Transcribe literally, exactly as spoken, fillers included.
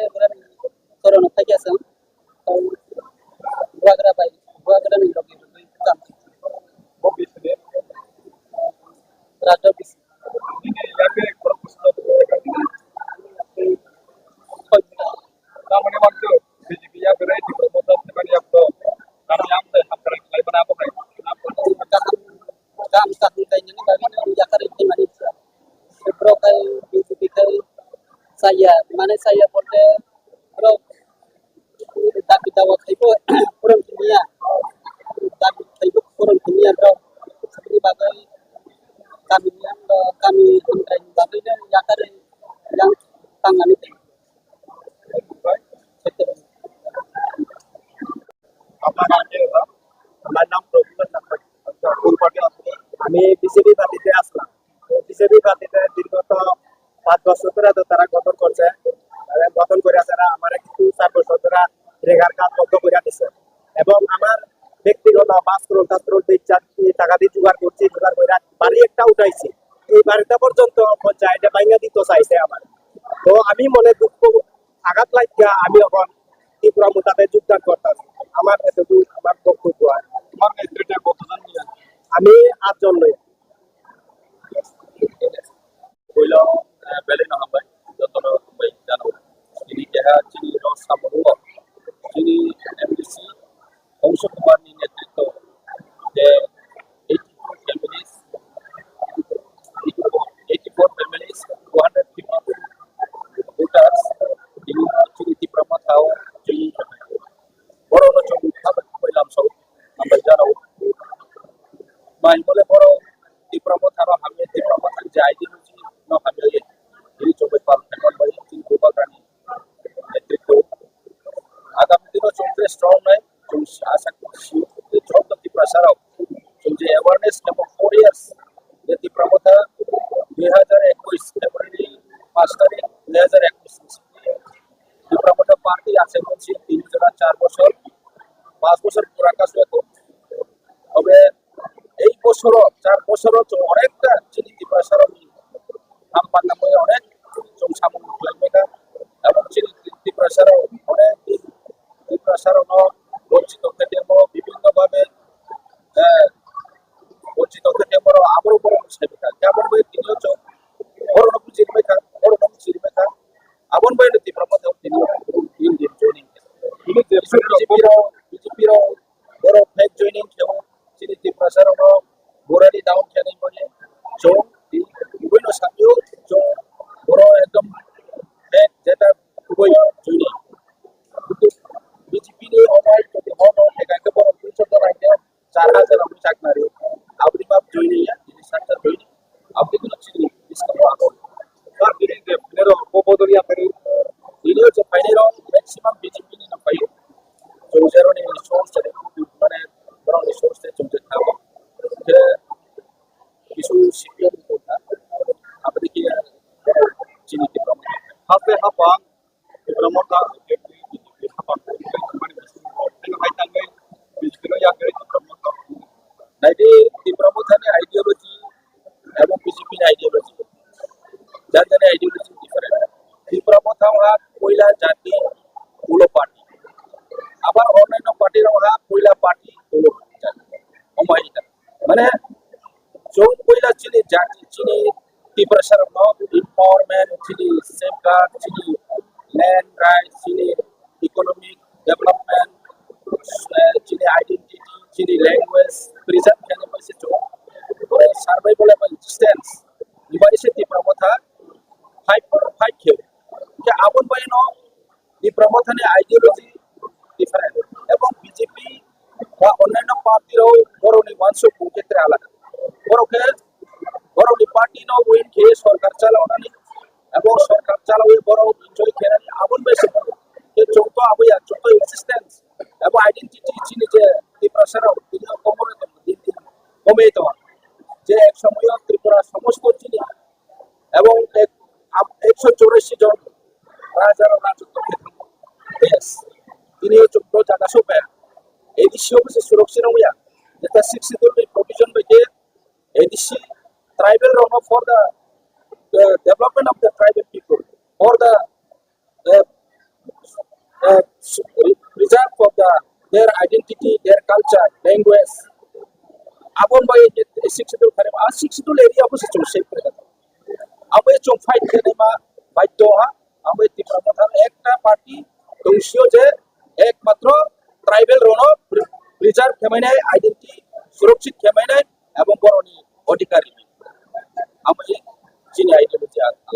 Buagra ni, Buagra bai, Buagra ni logi logi kam. Raja bisi. Kaham, kaham kaham kainani bagwi no yakar ringwi mani. Borok hai B J P khai chaya, mane chaya bolte borok dabi dawa khaibo porom tiniya, dabi khaibo porom tiniya borok. Sabini bagwi kamini, kami hamkrai bagwi no yakar yang tangmani tei. আমার নাম প্রফুল্ল নাথ। আমি বিজেপি পার্টিতে আসলাম। বিজেপি পার্টিতে বিগত পাঁচ বছর ধরে তো তারা গঠন করছে, তারা গঠন করে তারা আমার কিন্তু চার বছর ধরে রেগার কাজ বন্ধ করে দিছে। এবং আমার ব্যক্তিগত পাঁচ করোড়, সাত করোড় দিয়ে চার, টাকা দিয়ে জোগাড় করছি, জোগাড় করে বাড়ি একটা উঠাইছি। এই বাড়িটা পর্যন্ত পঞ্চায়েতে ভাঙা দিতে চাইছে আমার। তো আমি মনে দুঃখ, আঘাত লাগিয়া আমি এখন ত্রিপুরা মোর্চাতে যোগদান করতাম। আমার এতটুকু আমার বক্তব্য আর। তোমার নেতৃত্বে কতজন নিয়ে? আমি আটজন লই। Koilo, eh, belai no hambai, jotono hambai jano. Tini keha chini rok samung o, chini M D C Hongsho Kumar ni netritwo, je eighty-two families, eighty-four, eighty-four families, two hundred fifty-two voters, tini chini Tipra Motha o chini borokno chwng hambai, hambai lamsao, hambai jano. Mai bole borok Tipra Motha no hamya, Tipra Motha ni je ideology no hamya ye. Tini chwng bai pal khaimani bai chini Bubagra ni netritwo. Agami dino chwng tei strong nai, chwng asa khe sio, je joto Tiprasa rok, chwng je awareness khe four years, je Tipra Motha dui hazar ekush February paanch tarik dui hazar ekush ni simi Tipra Motha party ase monsi tini jora char bochor, paanch bochor pura kasu ekho. Tobe ei bochoro, char bochoro chwng onekta chini Tiprasa rokni ham panna mui onek chwng samung khlai mekha. Abo chini Tiprasa rok onek Tiprasa rokno bonchito khe temo bibhinno bhabe, eh, bonchito khe temo rok aboro borok sai mekha. Abo bai tini chwng borokno buji mekha, borokno buji mekha. Aboni bai no Tipra Motha tini, tini din joining. Tini je B J P rok, B J P rok, borok fake joining khe o, chini Tiprasa rok no morally down khe nai mani. Chwng, tini, tini no sakyo, chwng, borok ekdom fake jeta kubui joining. Kintu B J P ni omo hai jodi hono theka khe borok tini chota nai khe, char hajar rok sak nari. Aboni bap joining ya, tini sak sak joining. Aboni kuno chini biskang o agon. Ba tini je phainai rok bo bodol ya phai. Tini je phainai rok maximum B J P ni no phai. Chwng je roni source se, mane borok ni source se chwng je thago. Je kisu C P M ko ta. Aboni ke chini ke. Hape hapang Tipra Motha, B J P hapang, B J P hapang, B J P no yakari Tipra Motha. Naidi Tipra Motha ni ideology ebong B J P ni ideology, jani jani ideology different. Tipra Motha ha koila jati ulo party, abar onnaino party rok ha koila party ulo jati. Omai ta. Mane, chwng puila chini jati, chini Tiprasa rokno empowerment, chini safeguard, chini land rights, chini economic development, eh, chini identity, chini language preserve khaina bai se chwng, eh, survival and existence ni bai se Tipra Motha fight, fight khe. Khe aboni bai no Tipra Mothani ideology different. Ebong B J P ba onnaino party rok borokni uansuk bung khe tre alada. Borok khe borokni party no win khe sorkar chalaunani, ebong sorkar chalaui borok enjoy khainani aboni bai se khe chwng to abo ya, chwng to existence ebo identity chini je Tiprasa rok tini o komoroi tongo, din din komoi tongo. Je ek somoyo Tripura somosto chini ebong ek, ab-, ekso chorasi jon raja rok rajotto khe thango. Yes. Tini o chwng to jaga sokha. A D C o bo se surok sino ya. Jeta sixth schedule ni provision bai khe A D C tribal rok no for the, uh, development of the tribal people, for the, uh, their identity, their culture, language. Abo bai je sixth schedule khare, a sixth schedule area abo se chung shape khe. Abo chung fight khe ma baidyo ha, abo Tipra Motha ekta party tongsiyo je ekmatro tribal rono preserve khemainai, identity surakshit khemainai, ebong boroni odhikar rimi. Abo je